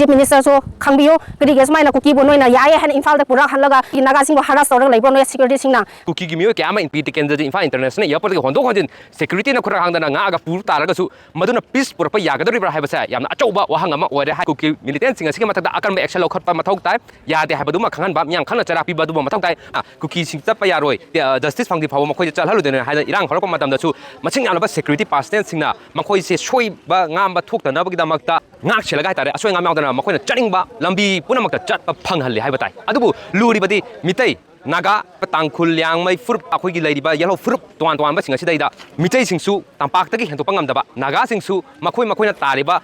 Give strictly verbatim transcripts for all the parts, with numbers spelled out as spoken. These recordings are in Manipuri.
Chief Minister ꯁꯨ ꯈꯪꯕꯤꯌꯨ, ꯀꯔꯤꯒꯤ ꯑꯁꯨꯃꯥꯏꯅ ꯀꯨꯀꯤꯕꯨ ꯅꯣꯏꯅ ꯌꯥꯏꯌꯦ ꯍꯥꯏꯅ ꯏꯝꯐꯥꯜꯗ ꯄꯨꯔꯛꯍꯜꯂꯒ ꯅꯥꯒꯥꯁꯤꯡꯕꯨ harass ꯇꯧꯔꯒ ꯂꯩꯕ꯭ꯔꯣ ꯅꯣꯏ security ꯁꯤꯡꯅ? ꯀꯨꯀꯤꯒꯤ ꯃꯤꯑꯣꯏ ꯀꯌꯥ ꯑꯃ ꯏꯝꯄꯤ ꯇꯤꯀꯦꯟꯗ꯭ꯔꯖꯤꯠ ꯏꯝꯐꯥꯜ ꯏꯟꯇꯔꯅꯦꯁꯅꯦꯜ ꯑꯦꯌꯔꯄꯣꯔꯠꯇꯒꯤ ꯍꯣꯟꯗꯣꯛ ꯍꯣꯟꯖꯤꯟ security ꯅ ꯈꯨꯠ ꯍꯥꯡꯗꯅ ꯉꯥꯛꯑꯒ ꯄꯨ ꯇꯥꯔꯒꯁꯨ ꯃꯗꯨꯅ peace ꯄꯨꯔꯛꯄ ꯌꯥꯒꯗꯧꯔꯤꯕ꯭ꯔꯥ ꯍꯥꯏꯕꯁꯦ ꯌꯥꯝꯅ ꯑꯆꯧꯕ ꯋꯥꯍꯪ ꯑꯃ ꯑꯣꯏꯔꯦ꯫ ꯍꯥꯏ ꯀꯨꯀꯤ militant ꯁꯤꯡ ꯑꯁꯤꯒꯤ ꯃꯊꯛꯇ ꯑꯀꯟꯕ action ꯂꯧꯈꯠꯄ ꯃꯊꯧ ꯇꯥꯏ꯫ ꯌꯥꯗꯦ ꯍꯥꯏꯕꯗꯨꯃ ꯈꯪꯍꯟꯕ, ꯃꯤꯌꯥꯝ ꯈꯪꯅ ꯆꯩꯔꯥꯛ ꯄꯤꯕ ꯑꯗꯨꯃ ꯃꯊꯧ ꯇꯥꯏ꯫ ꯑ, ꯀꯨꯀꯤꯁꯤꯡ ꯆꯠꯄ ꯌꯥꯔꯣꯏ, ꯑ, justice ꯐꯪꯗ꯭ꯔꯤ ꯐꯥꯎꯕ ꯃꯈꯣꯏꯁꯦ ꯆꯠꯍꯜꯂꯣꯏꯗꯣꯏꯅꯦ ꯍꯥꯏꯅ ꯏꯔꯥꯡ ꯍꯧꯔꯛꯄ ꯃꯇꯝꯗꯁꯨ ꯃꯁꯤꯡ ꯌꯥꯝꯂꯕ security personnel ꯁꯤꯡꯅ ꯃꯈꯣꯏꯁꯦ ꯁꯣꯏꯕ ꯉꯥꯝꯕ ꯊꯣꯛꯇꯅꯕꯒꯤꯗꯃꯛꯇ ꯉꯥꯛ ꯁꯦꯜꯂꯒ ꯍꯥꯏꯇꯥꯔꯦ, ꯑꯁꯣꯏ ꯑꯉꯥꯝ ꯌꯥꯎꯗꯅ ꯃꯈꯣꯏꯅ ꯆꯠꯅꯤꯡꯕ ꯂꯝꯕꯤ ꯄꯨꯝꯅꯃꯛꯇ ꯆꯠꯄ ꯐꯪꯍꯜꯂꯤ ꯍꯥꯏꯕ ꯇꯥꯏ꯫ ꯑꯗꯨꯕꯨ ꯂꯨꯔꯤꯕꯗꯤ ꯃꯤꯇꯩ, ꯅꯥꯒꯥ, ꯇꯥꯡꯈꯨꯜ, ꯂꯤꯌꯥꯡꯃꯩ ꯐꯨꯔꯨꯞ, ꯑꯩꯈꯣꯏꯒꯤ ꯂꯩꯔꯤꯕ ꯌꯦꯜꯍꯧ ꯐꯨꯔꯨꯞ ꯇꯣꯉꯥꯟ ꯇꯣꯉꯥꯟꯕꯁꯤꯡ ꯑꯁꯤꯗꯩꯗ ꯃꯤꯇꯩꯁꯤꯡꯁꯨ ꯇꯝꯄꯥꯛꯇꯒꯤ ꯍꯦꯟꯗꯣꯛꯄ ꯉꯝꯗꯕ, ꯅꯥꯒꯥꯁꯤꯡꯁꯨ ꯃꯈꯣꯏ ꯃꯈꯣꯏꯅ ꯇꯥꯔꯤꯕ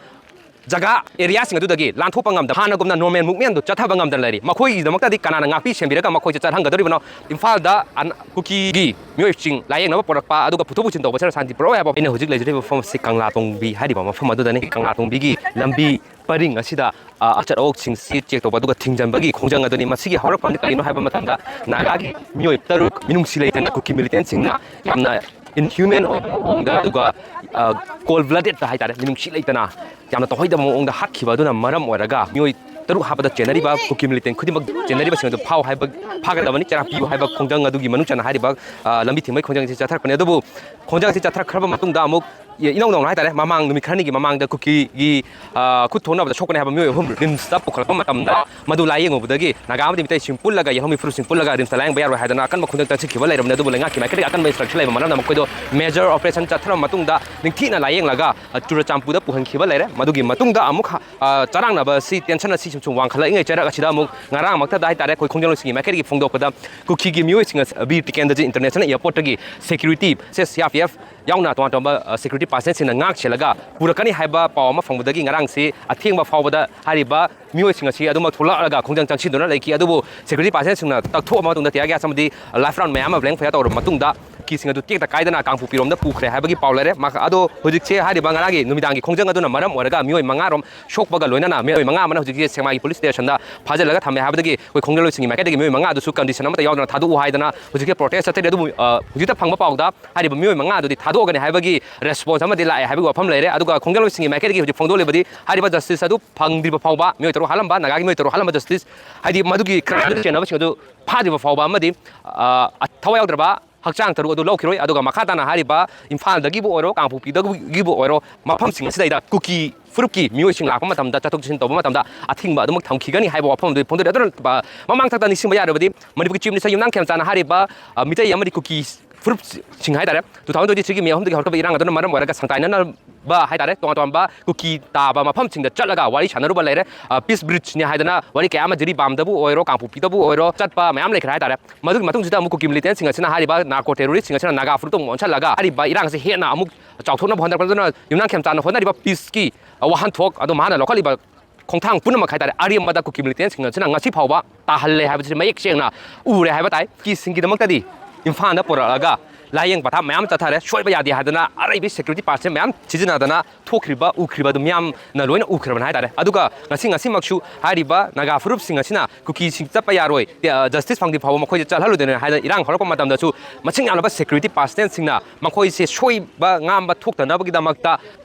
ꯖꯒꯥ, area ꯁꯤꯡ ꯑꯗꯨꯗꯒꯤ ꯂꯥꯟꯊꯣꯛꯄ ꯉꯝꯗꯕ, ꯍꯥꯟꯅꯒꯨꯝꯅ normal movement ꯗꯨ ꯆꯠꯊꯕ ꯉꯝꯗꯅ ꯂꯩꯔꯤ꯫ ꯃꯈꯣꯏꯒꯤꯗꯃꯛꯇꯗꯤ ꯀꯅꯥꯅ ꯉꯥꯛꯄꯤ ꯁꯦꯟꯕꯤꯔꯒ ꯃꯈꯣꯏꯁꯦ ꯆꯠꯍꯟꯒꯗꯧꯔꯤꯕꯅꯣ? ꯏꯝꯐꯥꯜꯗ ꯑꯟ-, ꯀꯨꯀꯤꯒꯤ ꯃꯤꯑꯣꯏꯁꯤꯡ ꯂꯥꯌꯦꯡꯅꯕ ꯄꯨꯔꯛꯄ, ꯑꯗꯨꯒ ꯄꯨꯊꯣꯛ ꯄꯨꯁꯤꯟ ꯇꯧꯕꯁꯤꯅ ꯁꯥꯟꯇꯤ ꯄꯨꯔꯛꯑꯣꯏ ꯍꯥꯏꯕ꯫ ꯑꯩꯅ ꯍꯧꯖꯤꯛ ꯂꯩꯖꯔꯤꯕ ꯃꯐꯝ ꯑꯁꯤ ꯀꯪꯂꯥ ꯇꯣꯡꯕꯤ ꯍꯥꯏꯔꯤꯕ ꯃꯐꯝ ꯑꯗꯨꯗꯅꯤ꯫ ꯀꯪꯂꯥ ꯇꯣꯡꯕꯤꯒꯤ ꯂꯝꯕꯤ ꯄꯔꯤꯡ ꯑꯁꯤꯗ, ꯑ, ꯑꯆꯠ ꯑꯋꯣꯛꯁꯤꯡꯁꯤ check ꯇꯧꯕ ꯑꯗꯨꯒ ꯊꯤꯡꯖꯤꯟꯕꯒꯤ ꯈꯣꯡꯖꯪ ꯑꯗꯨꯅꯤ꯫ ꯃꯁꯤꯒꯤ ꯍꯧꯔꯛꯐꯝꯗꯤ ꯀꯔꯤꯅꯣ ꯍꯥꯏꯕ ꯃꯇꯝꯗ, ꯅꯥꯒꯥꯒꯤ ꯃꯤꯑꯣꯏ ꯇꯔꯨꯛ ꯃꯤꯅꯨꯡꯁꯤ ꯂꯩꯇꯅ ꯀꯨꯀꯤ militant ꯁꯤꯡꯅ ꯌꯥꯝꯅ inhuman ꯑꯣꯏꯕ ꯃꯑꯣꯡꯗ, ꯑꯗꯨꯒ, ꯑ, cold blooded ꯍꯥꯏꯇꯥꯔꯦ, ꯃꯤꯅꯨꯡꯁꯤ ꯂꯩꯇꯅ ꯌꯥꯝꯅ ꯇꯧꯍꯩꯗꯕ ꯃꯑꯣꯡꯗ ꯍꯥꯠꯈꯤꯕ ꯑꯗꯨꯅ ꯃꯔꯝ ꯑꯣꯏꯔꯒ ꯃꯤꯑꯣꯏ ꯇꯔꯨꯛ ꯍꯥꯞꯄꯗ ꯆꯦꯟꯅꯔꯤꯕ ꯀꯨꯀꯤ militant ꯈꯨꯗꯤꯡꯃꯛ, ꯆꯦꯟꯅꯔꯤꯕꯁꯤꯡ ꯑꯗꯨ ꯐꯥꯎ ꯍꯥꯏꯕ, ꯐꯥꯒꯗꯕꯅꯤ, ꯆꯩꯔꯥꯛ ꯄꯤꯌꯨ ꯍꯥꯏꯕ ꯈꯣꯡꯖꯪ ꯑꯗꯨꯒꯤ ꯃꯅꯨꯡ ꯆꯟꯅ ꯍꯥꯏꯔꯤꯕ, ꯑ, ꯂꯝꯕꯤ ꯊꯤꯡꯕꯒꯤ ꯈꯣꯡꯖꯪ ꯑꯁꯤ ꯆꯠꯊꯔꯛꯄꯅꯤ꯫ ꯑꯗꯨꯕꯨ ꯈꯣꯡꯖꯪ ꯑꯁꯤ ꯆꯠꯊꯔꯛꯈ꯭ꯔꯕ ꯃꯇꯨꯡꯗ ꯑꯃꯨꯛ ꯏꯅꯧ ꯅꯧꯅ ꯍꯥꯏꯇꯥꯔꯦ, ꯃꯃꯥꯡ ꯅꯨꯃꯤꯠ ꯈꯔꯅꯤꯒꯤ ꯃꯃꯥꯡꯗ ꯀꯨꯀꯤꯒꯤ, ꯑ, ꯈꯨꯠ ꯊꯣꯛꯅꯕꯗ ꯁꯣꯛꯀꯅꯤ ꯍꯥꯏꯕ ꯃꯤꯑꯣꯏ ꯑꯍꯨꯝ ꯔꯤꯝꯁꯇ ꯄꯨꯈꯠꯂꯛꯄ ꯃꯇꯝꯗ, ꯃꯗꯨ ꯂꯥꯌꯦꯡꯉꯨꯕꯗ ꯒꯤ ꯅꯥꯒꯥ ꯑꯃꯗꯤ ꯃꯤꯇꯩꯁꯤꯡ ꯄꯨꯜꯂꯒ ꯌꯦꯜꯍꯧꯃꯤ ꯐꯨꯔꯨꯞꯁꯤꯡ ꯄꯨꯜꯂꯒ ꯔꯤꯝꯁꯇ ꯂꯥꯌꯦꯡꯕ ꯌꯥꯔꯣꯏ ꯍꯥꯏꯗꯅ ꯑꯀꯟꯕ ꯈꯣꯡꯖꯪ ꯆꯪꯁꯤꯟꯈꯤꯕ ꯂꯩꯔꯕꯅꯤ꯫ ꯑꯗꯨꯕꯨ ꯂꯩꯉꯥꯛꯀꯤ ꯃꯥꯏꯀꯩꯗꯒꯤ ꯑꯀꯟꯕ instruction ꯂꯩꯕ ꯃꯔꯝꯅ ꯃꯈꯣꯏꯗꯣ major operation ꯆꯠꯊꯔꯕ ꯃꯇꯨꯡꯗ ꯅꯤꯡꯊꯤꯅ ꯂꯥꯌꯦꯡꯂꯒ, ꯑ, ꯆꯨꯔꯆꯥꯟꯄꯨꯔꯗ ꯄꯨꯍꯟꯈꯤꯕ ꯂꯩꯔꯦ꯫ ꯃꯗꯨꯒꯤ ꯃꯇꯨꯡꯗ ꯑꯃꯨꯛ, ꯑ, ꯆꯔꯥꯡꯅꯕ ꯑꯁꯤ, tension ꯑꯁꯤ ꯁꯨꯝ ꯁꯨꯝ ꯋꯥꯡꯈꯠꯂꯛꯏꯉꯩ ꯆꯩꯔꯛ ꯑꯁꯤꯗ ꯑꯃꯨꯛ ꯉꯔꯥꯡꯃꯛꯇꯗ ꯍꯥꯏꯇꯥꯔꯦ, ꯑꯩꯈꯣꯏ ꯈꯣꯡꯖꯪꯂꯣꯏꯁꯤꯡꯒꯤ ꯃꯥꯏꯀꯩꯗꯒꯤ ꯐꯣꯡꯗꯣꯛꯄꯗ ꯀꯨꯀꯤꯒꯤ ꯃꯤꯑꯣꯏꯁꯤꯡ ꯑꯁꯤ ꯕꯤꯔ ꯇꯤꯀꯦꯟꯗ꯭ꯔꯖꯤꯠ ꯏꯟꯇꯔꯅꯦꯁꯅꯦꯜ ꯑꯦꯌꯔꯄꯣꯔꯠꯇꯒꯤ security, ꯁꯦ ꯁꯤ ꯑꯥꯔ ꯄꯤ ꯑꯦꯐ ꯌꯥꯎꯅ ꯇꯣꯉꯥꯟ ꯇꯣꯉꯥꯟꯕ, ꯑ, security personnel ꯁꯤꯡꯅ ꯉꯥꯛ ꯁꯦꯜꯂꯒ ꯄꯨꯔꯛꯀꯅꯤ ꯍꯥꯏꯕ ꯄꯥꯎ ꯑꯃ ꯐꯪꯕꯗꯒꯤ ꯉꯔꯥꯡꯁꯤ ꯑꯊꯦꯡꯕ ꯐꯥꯎꯕꯗ ꯍꯥꯏꯔꯤꯕ ꯃꯤꯑꯣꯏꯁꯤꯡ ꯑꯁꯤ ꯑꯗꯨꯃꯛ ꯊꯣꯛꯂꯛꯂꯒ ꯈꯣꯡꯖꯪ ꯆꯪꯁꯤꯟꯗꯨꯅ ꯂꯩꯈꯤ꯫ ꯑꯗꯨꯕꯨ security personnel ꯁꯤꯡꯅ ꯇꯛꯊꯣꯛꯑꯕ ꯃꯇꯨꯡꯗ, tear gas ꯑꯃꯗꯤ live round ꯃꯌꯥꯝ ꯑꯃ blank fire ꯇꯧꯔꯕ ꯃꯇꯨꯡꯗ, ꯀꯤꯁꯤꯡ ꯑꯗꯨ ꯇꯦꯛꯇ ꯀꯥꯏꯗꯅ ꯀꯥꯡꯄꯣꯛꯄꯤꯔꯣꯝꯗ ꯄꯨꯈ꯭ꯔꯦ ꯍꯥꯏꯕꯒꯤ ꯄꯥꯎ ꯂꯩꯔꯦ꯫ ꯃꯈ-, ꯑꯗꯣ ꯍꯧꯖꯤꯛꯁꯦ ꯍꯥꯏꯔꯤꯕ ꯉꯔꯥꯡꯒꯤ ꯅꯨꯃꯤꯗꯥꯡꯒꯤ ꯈꯣꯡꯖꯪ ꯑꯗꯨꯅ ꯃꯔꯝ ꯑꯣꯏꯔꯒ ꯃꯤꯑꯣꯏ ꯃꯉꯥꯔꯣꯝ ꯁꯣꯛꯄꯒ ꯂꯣꯏꯅꯅ ꯃꯤꯑꯣꯏ ꯃꯉꯥ ꯑꯃꯅ ꯍꯧꯖꯤꯛꯁꯦ ꯁꯦꯛꯃꯥꯏꯒꯤ ꯄꯨꯂꯤꯁ ꯁ꯭ꯇꯦꯁꯟꯗ ꯐꯥꯖꯤꯜꯂꯒ ꯊꯝꯃꯦ ꯍꯥꯏꯕꯗꯒꯤ ꯑꯩꯈꯣꯏ ꯈꯣꯡꯖꯪꯂꯣꯏꯁꯤꯡꯒꯤ ꯃꯥꯏꯀꯩꯗꯒꯤ ꯃꯤꯑꯣꯏ ꯃꯉꯥ ꯑꯗꯨꯁꯨ ꯀꯟꯗꯤꯁꯟ ꯑꯃꯠꯇ ꯌꯥꯎꯗꯅ ꯊꯥꯗꯣꯛꯎ ꯍꯥꯏꯗꯅ ꯍꯧꯖꯤꯛꯁꯦ ꯄ꯭ꯔꯣꯇꯦꯁ ꯆꯠꯊꯔꯤ꯫ ꯑꯗꯨꯕꯨ, ꯑ, ꯍꯧꯖꯤꯛꯇ ꯐꯪꯕ ꯄꯥꯎꯗ ꯍꯥꯏꯔꯤꯕ ꯃꯤꯑꯣꯏ ꯃꯉꯥ ꯑꯗꯨꯗꯤ ꯊꯥꯗꯣꯛꯑꯒꯅꯤ ꯍꯥꯏꯕꯒꯤ ꯔꯦꯁꯄꯣꯟꯁ ꯑꯃꯗꯤ ꯂꯥꯛꯑꯦ ꯍꯥꯏꯕꯒꯤ ꯋꯥꯐꯝ ꯂꯩꯔꯦ꯫ ꯑꯗꯨꯒ ꯈꯣꯡꯖꯪꯂꯣꯏꯁꯤꯡꯒꯤ ꯃꯥꯏꯀꯩꯗꯒꯤ ꯍꯧꯖꯤꯛ ꯐꯣꯡꯗꯣꯛꯂꯤꯕꯗꯤ ꯍꯥꯏꯔꯤꯕ ꯖꯁꯇꯤꯁ ꯑꯗꯨ ꯐꯪꯗ꯭ꯔꯤꯕ ꯐꯥꯎꯕ, ꯃꯤꯑꯣꯏ ꯇꯔꯨꯛ ꯍꯥꯠꯂꯝꯕ, ꯅꯥꯒꯥꯒꯤ ꯃꯤꯑꯣꯏ ꯇꯔꯨꯛ ꯍꯥꯠꯂꯝꯕ ꯖꯁꯇꯤꯁ, ꯍꯥꯏꯗꯤ ꯃꯗꯨꯒꯤ ꯀ꯭ꯔꯥꯏꯝꯗ ꯆꯦꯟꯅꯕꯁꯤꯡ ꯑꯗꯨ ꯐꯥꯗ꯭ꯔꯤꯕ ꯐꯥꯎꯕ ꯑꯃꯗꯤ, ꯑ, ꯊꯋꯥꯏ ꯌꯥꯎꯗ꯭ꯔꯕ ꯍꯛꯆꯥꯡ ꯇꯔꯨꯛ ꯑꯗꯨ ꯂꯧꯈꯤꯔꯣꯏ꯫ ꯑꯗꯨꯒ ꯃꯈꯥ ꯇꯥꯅ ꯍꯥꯏꯔꯤꯕ ꯏꯝꯐꯥꯜꯗꯒꯤꯕꯨ ꯑꯣꯏꯔꯣ, ꯀꯥꯡꯄꯣꯛꯄꯤꯗꯒꯤꯕꯨ ꯑꯣꯏꯔꯣ, ꯃꯐꯝꯁꯤꯡ ꯑꯁꯤꯗꯩꯗ ꯀꯨꯀꯤ ꯐꯨꯔꯨꯞꯀꯤ ꯃꯤꯑꯣꯏꯁꯤꯡ ꯂꯥꯛꯄ ꯃꯇꯝꯗ, ꯆꯠꯊꯣꯛ ꯆꯠꯁꯤꯟ ꯇꯧꯕ ꯃꯇꯝꯗ ꯑꯊꯤꯡꯕ ꯑꯗꯨꯃꯛ ꯊꯝꯈꯤꯒꯅꯤ ꯍꯥꯏꯕ ꯋꯥꯐꯝ ꯑꯗꯨ ꯐꯣꯡꯗꯣꯛꯂꯤ꯫ ꯑꯗꯨꯅ, ꯑ, ꯃꯃꯥꯡ ꯊꯛꯇ ꯅꯤꯡꯁꯤꯡꯕ ꯌꯥꯔꯕꯗꯤ ꯃꯅꯤꯄꯨꯔꯒꯤ ꯆꯤꯐ ꯃꯤꯅꯤꯁꯇꯔ ꯌꯨꯝꯅꯥꯝ ꯈꯦꯝꯆꯥꯟꯅ ꯍꯥꯏꯔꯤꯕ, ꯑ, ꯃꯤꯇꯩ ꯑꯃꯗꯤ ꯀꯨꯀꯤ ꯐꯨꯔꯨꯞꯁꯤꯡ ꯍꯥꯏꯇꯥꯔꯦ, two thousand twenty three ꯒꯤ May ꯑꯍꯨꯝꯗꯒꯤ ꯍꯧꯔꯛꯄ ꯏꯔꯥꯡ ꯑꯗꯨꯅ ꯃꯔꯝ ꯑꯣꯏꯔꯒ ꯁꯪꯀꯥꯏꯅꯅꯕ ꯍꯥꯏꯇꯥꯔꯦ, ꯇꯣꯉꯥꯟ ꯇꯣꯉꯥꯟꯕ ꯀꯨꯀꯤ ꯇꯥꯕ ꯃꯐꯝꯁꯤꯡꯗ ꯆꯠꯂꯒ ꯋꯥꯔꯤ ꯁꯥꯟꯅꯔꯨꯕ ꯂꯩꯔꯦ꯫ ꯑ, ꯄꯤꯁ ꯕ꯭ꯔꯤꯖꯅꯤ ꯍꯥꯏꯗꯅ ꯋꯥꯔꯤ ꯀꯌꯥ ꯑꯃ ꯖꯤꯔꯤꯕꯥꯝꯗꯕꯨ ꯑꯣꯏꯔꯣ, ꯀꯥꯡꯄꯣꯛꯄꯤꯗꯕꯨ ꯑꯣꯏꯔꯣ ꯆꯠꯄ ꯃꯌꯥꯝ ꯂꯩꯈ꯭ꯔꯦ ꯍꯥꯏꯇꯥꯔꯦ꯫ ꯃꯗꯨꯒꯤ ꯃꯇꯨꯡꯁꯤꯗ ꯑꯃꯨꯛ ꯀꯨꯀꯤ ꯃꯤꯂꯤꯇꯦꯟꯁꯤꯡ ꯑꯁꯤꯅ ꯍꯥꯏꯔꯤꯕ ꯅꯥꯔꯀꯣ ꯇꯦꯔꯣꯔꯤꯁꯁꯤꯡ ꯑꯁꯤꯅ ꯅꯥꯒꯥ ꯐꯨꯔꯨꯞꯇ ꯑꯃꯨꯛ ꯑꯣꯟꯁꯤꯜꯂꯒ ꯍꯥꯏꯔꯤꯕ ꯏꯔꯥꯡꯁꯤ ꯍꯦꯟꯅ ꯑꯃꯨꯛ ꯆꯥꯎꯊꯣꯛꯅꯕ ꯍꯣꯠꯅꯔꯛꯄ꯫ ꯑꯗꯨꯅ ꯌꯨꯝꯅꯥꯝ ꯈꯦꯝꯆꯥꯟꯅ ꯍꯣꯠꯅꯔꯤꯕ ꯄꯤꯁꯀꯤ ꯋꯥꯍꯟꯊꯣꯛ ꯑꯗꯨ ꯃꯥꯅ ꯂꯧꯈꯠꯂꯤꯕ ꯈꯣꯡꯊꯥꯡ ꯄꯨꯝꯅꯃꯛ ꯍꯥꯏꯇꯥꯔꯦ, ꯑꯔꯦꯝꯕꯗ ꯀꯨꯀꯤ ꯃꯤꯂꯤꯇꯦꯟꯁꯤꯡ ꯑꯁꯤꯅ ꯉꯁꯤ ꯐꯥꯎꯕ ꯇꯥꯍꯜꯂꯦ ꯍꯥꯏꯕꯁꯤ ꯃꯌꯦꯛ ꯁꯦꯡꯅ ꯎꯔꯦ ꯍꯥꯏꯕ ꯇꯥꯏ꯫ ꯀꯨꯀꯤꯁꯤꯡꯒꯤꯗꯃꯛꯇꯗꯤ ꯏꯝꯐꯥꯜꯗ ꯄꯨꯔꯛꯑꯒ ꯂꯥꯏꯌꯦꯡ ꯄꯊꯥꯞ ꯃꯌꯥꯝ ꯆꯠꯊꯔꯦ꯫ ꯁꯣꯏꯕ ꯌꯥꯗꯦ ꯍꯥꯏꯗꯅ ꯑꯔꯩꯕ ꯁꯦꯀ꯭ꯌꯨꯔꯤꯇꯤ ꯄꯥꯔꯁꯟ ꯃꯌꯥꯝ ꯁꯤꯖꯤꯟꯅꯗꯅ ꯊꯣꯛꯈ꯭ꯔꯤꯕ, ꯎꯈ꯭ꯔꯤꯕ ꯑꯗꯨ ꯃꯤꯌꯥꯝꯅ ꯂꯣꯏꯅ ꯎꯈ꯭ꯔꯕꯅꯤ ꯍꯥꯏꯇꯥꯔꯦ꯫ ꯑꯗꯨꯒ ꯉꯁꯤ, ꯉꯁꯤꯃꯛꯁꯨ ꯍꯥꯏꯔꯤꯕ ꯅꯥꯒꯥ ꯐꯨꯔꯨꯞꯁꯤꯡ ꯑꯁꯤꯅ ꯀꯨꯀꯤꯁꯤꯡ ꯆꯠꯄ ꯌꯥꯔꯣꯏ, ꯑ, ꯖꯁꯇꯤꯁ ꯐꯪꯗ꯭ꯔꯤ ꯐꯥꯎꯕ ꯃꯈꯣꯏꯁꯦ ꯆꯠꯍꯜꯂꯣꯏꯗꯣꯏꯅꯦ ꯍꯥꯏꯅ ꯏꯔꯥꯡ ꯍꯧꯔꯛꯄ ꯃꯇꯝꯗꯁꯨ ꯃꯁꯤꯡ ꯌꯥꯝꯂꯕ ꯁꯦꯀ꯭ꯌꯨꯔꯤꯇꯤ ꯄꯥꯔꯁꯅꯦꯜꯁꯤꯡꯅ ꯃꯈꯣꯏꯁꯦ ꯁꯣꯏꯕ ꯉꯥꯝꯕ ꯊꯣꯛꯇꯅꯕꯒꯤꯗꯃꯛꯇ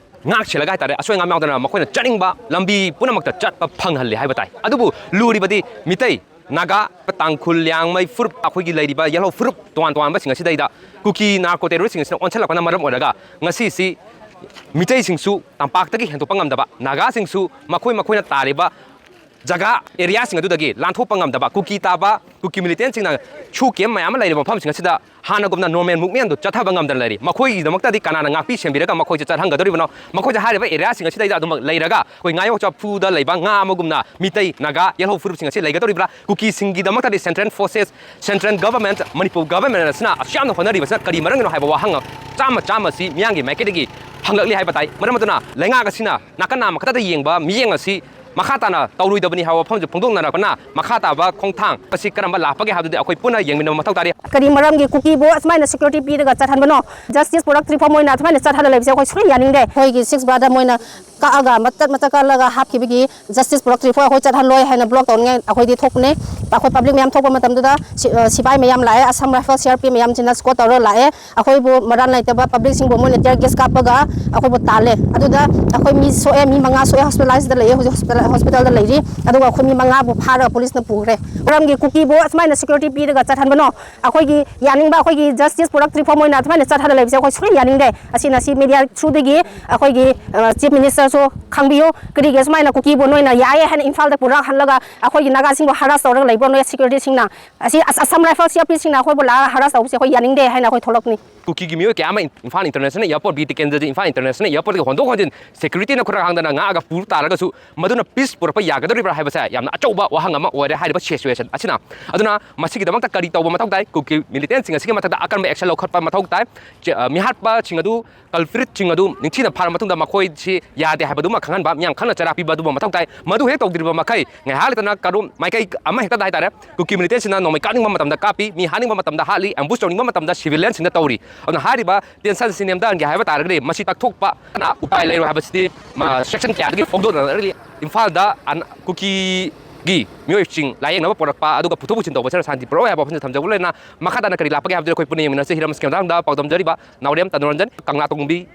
ꯉꯥꯛ ꯁꯦꯜꯂꯒ ꯍꯥꯏꯇꯥꯔꯦ, ꯑꯁꯣꯏ ꯑꯉꯥꯝ ꯌꯥꯎꯗꯅ ꯃꯈꯣꯏꯅ ꯆꯠꯅꯤꯡꯕ ꯂꯝꯕꯤ ꯄꯨꯝꯅꯃꯛꯇ ꯆꯠꯄ ꯐꯪꯍꯜꯂꯤ ꯍꯥꯏꯕ ꯇꯥꯏ꯫ ꯑꯗꯨꯕꯨ ꯂꯨꯔꯤꯕꯗꯤ ꯃꯤꯇꯩ, ꯅꯥꯒꯥ, ꯇꯥꯡꯈꯨꯜ, ꯂꯤꯌꯥꯡꯃꯩ ꯐꯨꯔꯨꯞ, ꯑꯩꯈꯣꯏꯒꯤ ꯂꯩꯔꯤꯕ ꯌꯦꯜꯍꯧ ꯐꯨꯔꯨꯞ ꯇꯣꯉꯥꯟ ꯇꯣꯉꯥꯟꯕꯁꯤꯡ ꯑꯁꯤꯗꯩꯗ ꯀꯨꯀꯤ ꯅꯥꯔꯀꯣ ꯇꯦꯔꯣꯔꯤꯁꯁꯤꯡ ꯑꯁꯤꯅ ꯑꯣꯟꯁꯤꯜꯂꯛꯄꯅ ꯃꯔꯝ ꯑꯣꯏꯔꯒ ꯉꯁꯤꯁꯤ ꯃꯤꯇꯩꯁꯤꯡꯁꯨ ꯇꯝꯄꯥꯛꯇꯒꯤ ꯍꯦꯟꯗꯣꯛꯄ ꯉꯝꯗꯕ, ꯅꯥꯒꯥꯁꯤꯡꯁꯨ ꯃꯈꯣꯏ ꯃꯈꯣꯏꯅ ꯇꯥꯔꯤꯕ ꯖꯒꯥ, ꯑꯦꯔꯤꯌꯥꯁꯤꯡ ꯑꯗꯨꯗꯒꯤ ꯂꯥꯟꯊꯣꯛꯄ ꯉꯝꯗꯕ, ꯀꯨꯀꯤ ꯇꯥꯕ ꯀꯨꯀꯤ ꯃꯤꯂꯤꯇꯦꯟꯁꯤꯡꯅ ꯁꯨ ꯀꯦꯝ ꯃꯌꯥꯝ ꯑꯃ ꯂꯩꯔꯤꯕ ꯃꯐꯝꯁꯤꯡ ꯑꯁꯤꯗ ꯍꯥꯟꯅꯒꯨꯝꯅ ꯅꯣꯔꯃꯦꯜ ꯃꯨꯚꯃꯦꯟꯗꯨ ꯆꯠꯊꯕ ꯉꯝꯗꯅ ꯂꯩꯔꯤ꯫ ꯃꯈꯣꯏꯒꯤꯗꯃꯛꯇꯗꯤ ꯀꯅꯥꯅ ꯉꯥꯛꯄꯤ ꯁꯦꯟꯕꯤꯔꯒ ꯃꯈꯣꯏꯁꯦ ꯆꯠꯍꯟꯒꯗꯧꯔꯤꯕꯅꯣ? ꯃꯈꯣꯏꯁꯦ ꯍꯥꯏꯔꯤꯕ ꯑꯦꯔꯤꯌꯥꯁꯤꯡ ꯑꯁꯤꯗꯩꯗ ꯑꯗꯨꯃꯛ ꯂꯩꯔꯒ ꯑꯩꯈꯣꯏ ꯉꯥꯌꯣꯛ ꯆꯐꯨꯗ ꯂꯩꯕ ꯉꯥ ꯑꯃꯒꯨꯝꯅ ꯃꯤꯇꯩ, ꯅꯥꯒꯥ, ꯌꯦꯜꯍꯧ ꯐꯨꯔꯨꯞꯁꯤꯡ ꯑꯁꯤ ꯂꯩꯒꯗꯧꯔꯤꯕ꯭ꯔꯥ? ꯀꯨꯀꯤꯁꯤꯡꯒꯤꯗꯃꯛꯇꯗꯤ central forces, central government, Manipur government ꯑꯁꯤꯅ ꯑꯁꯨꯛ ꯌꯥꯝꯅ ꯍꯣꯠꯅꯔꯤꯕꯁꯤꯅ ꯀꯔꯤ ꯃꯔꯝꯒꯤꯅꯣ ꯍꯥꯏꯕ ꯋꯥꯍꯪ ꯆꯥꯝꯃ ꯆꯥꯝꯃ ꯑꯁꯤ ꯃꯤꯌꯥꯝꯒꯤ ꯃꯥꯏꯀꯩꯗꯒꯤ ꯍꯪꯂꯛꯂꯤ ꯍꯥꯏꯕ ꯇꯥꯏ꯫ ꯃꯔꯝ ꯑꯗꯨꯅ ꯂꯩꯉꯥꯛ ꯑꯁꯤꯅ ꯅꯥꯀꯟ ꯑꯃꯈꯛꯇꯗ ꯌꯦꯡꯕ ꯃꯤꯠꯌꯦꯡ ꯑꯁꯤ ꯃꯈꯥ ꯇꯥꯅ ꯇꯧꯔꯣꯏꯗꯕꯅꯤ ꯍꯥꯏꯕ ꯋꯥꯐꯝꯁꯦ ꯐꯣꯡꯗꯣꯛꯅꯔꯛꯄꯅ ꯃꯈꯥ ꯇꯥꯕ ꯈꯣꯡꯊꯥꯡ ꯑꯁꯤ ꯀꯔꯝꯕ ꯂꯥꯛꯄꯒꯦ ꯍꯥꯏꯕꯗꯨꯗꯤ ꯑꯩꯈꯣꯏ ꯄꯨꯟꯅ ꯌꯦꯡꯃꯤꯟꯅꯕ ꯃꯊꯧ ꯇꯥꯔꯤ꯫ ꯀꯔꯤ ꯃꯔꯝꯒꯤ ꯀꯨꯀꯤꯕꯨ ꯑꯁꯨꯃꯥꯏꯅ ꯁꯦꯀ꯭ꯌꯨꯔꯤꯇꯤ ꯄꯤꯔꯒ ꯆꯠꯍꯟꯕꯅꯣ? ꯖꯁꯇꯤꯁ ꯄꯨꯔꯛꯇ꯭ꯔꯤ ꯐꯥꯎ ꯃꯣꯏꯅ ꯑꯁꯨꯃꯥꯏꯅ ꯆꯠꯍꯜꯂ ꯂꯩꯕꯁꯦ ꯑꯩꯈꯣꯏ ꯁꯨꯡꯌꯥ ꯌꯥꯅꯤꯡꯗꯦ꯫ ꯑꯩꯈꯣꯏꯒꯤ ꯁꯤꯛꯁ ꯕꯥꯔꯗ ꯃꯣꯏꯅ ꯀꯛꯑꯒ ꯃꯇꯠ ꯃꯇꯠ ꯀꯛꯂꯒ ꯍꯥꯞꯈꯤꯕꯒꯤ ꯖꯁꯇꯤꯁ ꯄꯨꯔꯛꯇ꯭ꯔꯤ ꯐꯥꯎ ꯑꯩꯈꯣꯏ ꯆꯠꯍꯜꯂꯣꯏ ꯍꯥꯏꯅ ꯕ꯭ꯂꯣꯛ ꯇꯧꯅꯤꯡꯉꯥꯏ ꯑꯩꯈꯣꯏꯗꯤ ꯊꯣꯛꯄꯅꯦ꯫ ꯑꯩꯈꯣꯏ ꯄꯕ꯭ꯂꯤꯛ ꯃꯌꯥꯝ ꯊꯣꯛꯄ ꯃꯇꯝꯗꯨꯗ ꯁꯤ-, ꯑ, ꯁꯤꯐꯥꯏ ꯃꯌꯥꯝ ꯂꯥꯛꯑꯦ, Assam rifle C R P ꯃꯌꯥꯝꯁꯤꯅ ꯁ꯭ꯀꯣꯠ ꯇꯧꯔꯒ ꯂꯥꯛꯑꯦ꯫ ꯑꯩꯈꯣꯏꯕꯨ ꯃꯔꯥꯜ ꯂꯩꯇꯕ ꯄꯕ꯭ꯂꯤꯛꯁꯤꯡꯕꯨ ꯃꯣꯏꯅ ꯇꯤꯌꯔ ꯒꯦꯁ ꯀꯥꯞꯄꯒ ꯑꯩꯈꯣꯏꯕꯨ ꯇꯥꯜꯂꯦ꯫ ꯑꯗꯨꯗ ꯑꯩꯈꯣꯏ ꯃꯤ ꯁꯣꯛꯑꯦ, ꯃꯤ ꯃꯉꯥ ꯁꯣꯛꯑꯦ, ꯍꯣꯁꯄꯤꯇꯥꯂꯥꯏꯁꯇ ꯂꯩꯌꯦ, ꯍꯧꯖꯤꯛ ꯍꯣꯁꯄꯤꯇꯥꯜ, ꯍꯣꯁꯄꯤꯇꯥꯜꯗ ꯂꯩꯔꯤ꯫ ꯑꯗꯨꯒ ꯑꯩꯈꯣꯏ ꯃꯤ ꯃꯉꯥꯕꯨ ꯐꯥꯔꯒ ꯄꯨꯂꯤꯁꯅ ꯄꯨꯈ꯭ꯔꯦ꯫ ꯃꯔꯝꯒꯤ ꯀꯨꯀꯤꯕꯨ ꯑꯁꯨꯃꯥꯏꯅ ꯁꯦꯀ꯭ꯌꯨꯔꯤꯇꯤ ꯄꯤꯔꯒ ꯆꯠꯍꯟꯕꯅꯣ? ꯑꯩꯈꯣꯏꯒꯤ ꯌꯥꯅꯤꯡꯕ, ꯑꯩꯈꯣꯏꯒꯤ ꯖꯁꯇꯤꯁ ꯄꯨꯔꯛꯇ꯭ꯔꯤ ꯐꯥꯎ ꯃꯣꯏꯅ ꯑꯗꯨꯃꯥꯏꯅ ꯆꯠꯍꯜꯂ ꯂꯩꯕꯁꯦ ꯑꯩꯈꯣꯏ ꯁꯨꯡꯌꯥ ꯌꯥꯅꯤꯡꯗꯦ꯫ ꯑꯁꯤꯅ ꯁꯤ ꯃꯦꯗꯤꯌꯥ ꯊ꯭ꯔꯨꯗꯒꯤ ꯑꯩꯈꯣꯏꯒꯤ, ꯑ, ꯆꯤꯐ ꯃꯤꯅꯤꯁꯇꯔꯁꯨ ꯈꯪꯕꯤꯌꯨ, ꯀꯔꯤꯒꯤ ꯑꯁꯨꯃꯥꯏꯅ ꯀꯨꯀꯤꯕꯨ ꯅꯣꯏꯅ ꯌꯥꯏꯌꯦ ꯍꯥꯏꯅ ꯏꯝꯐꯥꯜꯗ ꯄꯨꯔꯛꯍꯜꯂꯒ ꯑꯩꯈꯣꯏꯒꯤ ꯅꯥꯒꯥꯁꯤꯡꯕꯨ ꯍꯔꯥꯁ ꯇꯧꯔꯒ ꯂꯩꯕ꯭ꯔꯣ ꯅꯣꯏ ꯁꯦꯀ꯭ꯌꯨꯔꯤꯇꯤꯁꯤꯡꯅ? ꯑꯁꯤ ꯑꯁ-, ꯑꯁꯥꯝ ꯔꯥꯏꯐꯜ ꯁꯤ ꯑꯥꯔ ꯄꯤꯁꯤꯡꯅ ꯑꯩꯈꯣꯏꯕꯨ ꯂꯥꯛꯑꯒ ꯍꯔꯥꯁ ꯇꯧꯕꯁꯦ ꯑꯩꯈꯣꯏ ꯌꯥꯅꯤꯡꯗꯦ ꯍꯥꯏꯅ ꯑꯩꯈꯣꯏ ꯊꯣꯛꯂꯛꯄꯅꯤ꯫ ꯀꯨꯀꯤꯒꯤ ꯃꯤꯑꯣꯏ ꯀꯌꯥ ꯑꯃ Imphal international airport, Bir Tikendrajit Imphal international ꯑꯦꯌꯔꯄꯣꯔꯠꯇꯒꯤ ꯍꯣꯟꯗꯣꯛ ꯍꯣꯟꯖꯤꯟ ꯁꯦꯀ꯭ꯌꯨꯔꯤꯇꯤꯅ ꯈꯨꯠ ꯍꯥꯡꯗꯅ ꯉꯥꯛꯑꯒ ꯄꯨ ꯇꯥꯔꯒꯁꯨ ꯃꯗꯨꯅ ꯄꯤꯁ ꯄꯨꯔꯛꯄ ꯌꯥꯒꯗꯧꯔꯤꯕ꯭ꯔꯥ ꯍꯥꯏꯕꯁꯦ ꯌꯥꯝꯅ ꯑꯆꯧꯕ ꯋꯥꯍꯪ ꯑꯃ ꯑꯣꯏꯔꯦ ꯍꯥꯏꯔꯤꯕ ꯁꯤꯆꯨꯋꯦꯁꯟ ꯑꯁꯤꯅ꯫ ꯑꯗꯨꯅ ꯃꯁꯤꯒꯤꯗꯃꯛꯇ ꯀꯔꯤ ꯇꯧꯕ ꯃꯊꯧ ꯇꯥꯏ? ꯀꯨꯀꯤ ꯃꯤꯂꯤꯇꯦꯟꯁꯤꯡ ꯑꯁꯤꯒꯤ ꯃꯊꯛꯇ ꯑꯀꯟꯕ ꯑꯦꯛꯁꯟ ꯂꯧꯈꯠꯄ ꯃꯊꯧ ꯇꯥꯏ꯫ ꯆꯦ-, ꯑ, ꯃꯤꯍꯥꯠꯄꯁꯤꯡ ꯑꯗꯨ, ꯀꯜꯄ꯭ꯔꯤꯠꯁꯤꯡ ꯑꯗꯨ ꯅꯤꯡꯊꯤꯅ ꯐꯥꯔ ꯃꯇꯨꯡꯗ ꯃꯈꯣꯏꯁꯤ ꯌꯥꯗꯦ ꯍꯥꯏꯕꯗꯨꯃ ꯈꯪꯍꯟꯕ, ꯃꯤꯌꯥꯝ ꯈꯪꯅ ꯆꯔꯥ ꯄꯤꯕ ꯑꯗꯨꯒꯨꯝꯕ ꯃꯊꯧ ꯇꯥꯏ꯫ ꯃꯗꯨ ꯍꯦꯛ ꯇꯧꯗ꯭ꯔꯤꯕ ꯃꯈꯩ ꯉꯥꯏꯍꯥꯛ ꯂꯩꯇꯅ ꯀꯔꯣꯝ ꯃꯥꯏꯀꯩ ꯑꯃ ꯍꯦꯛꯇꯗ ꯍꯥꯏꯇꯥꯔꯦ, ꯀꯨꯀꯤ ꯃꯤꯂꯤꯇꯦꯟꯁꯤꯡꯅ ꯅꯣꯡꯃꯩ ꯀꯥꯞꯅꯤꯡꯕ ꯃꯇꯝꯗ ꯀꯥꯞꯄꯤ, ꯃꯤ ꯍꯥꯠꯅꯤꯡꯕ ꯃꯇꯝꯗ ꯍꯥꯠꯂꯤ, ꯑꯦꯝꯕꯨꯁ ꯇꯧꯅꯤꯡꯕ ꯃꯇꯝꯗ ꯁꯤꯚꯤꯂꯤꯌꯟꯁꯤꯡꯗ ꯇꯧꯔꯤ꯫ ꯑꯗꯨꯅ ꯍꯥꯏꯔꯤꯕ ꯇꯦꯟꯁꯟꯁꯤ ꯅꯦꯝꯊꯍꯟꯒꯦ ꯍꯥꯏꯕ ꯇꯥꯔꯒꯗꯤ ꯃꯁꯤ ꯇꯛꯊꯣꯛꯄ ꯎꯄꯥꯏ ꯂꯩꯔꯣꯏ ꯍꯥꯏꯕꯁꯤꯗꯤ, ꯃ-, ꯁꯦꯛꯁꯟ ꯀꯌꯥꯗꯒꯤ ꯐꯣꯡꯗꯣꯛꯅꯔꯛꯂꯤ꯫ ꯏꯝꯐꯥꯜꯗ ꯑꯟ-, ꯀꯨꯀꯤꯒꯤ ꯃꯤꯑꯣꯏꯁꯤꯡ ꯂꯥꯌꯦꯡꯅꯕ ꯄꯨꯔꯛꯄ ꯑꯗꯨꯒ ꯄꯨꯊꯣꯛ ꯄꯨꯁꯤꯟ ꯇꯧꯕꯁꯤꯅ ꯁꯥꯟꯇꯤ ꯄꯨꯔꯛꯑꯣꯏ ꯍꯥꯏꯕ ꯋꯥꯐꯝꯁꯤ ꯊꯝꯖꯕ ꯂꯣꯏꯅꯅ ꯃꯈꯥ ꯇꯥꯅ ꯀꯔꯤ ꯂꯥꯛꯄꯒꯦ ꯍꯥꯏꯕꯗꯨ ꯑꯩꯈꯣꯏ ꯄꯨꯟꯅ ꯌꯦꯡꯃꯤꯟꯅꯁꯤ꯫ ꯍꯤꯔꯝ ꯑꯁꯤꯒꯤ ꯃꯇꯥꯡꯗ ꯄꯥꯎꯗꯝꯖꯔꯤꯕ ꯅꯥꯎꯔꯦꯝ ꯇꯅꯨꯔꯟꯖꯟ, ꯀꯪꯂꯥ ꯇꯣꯡꯕꯤ,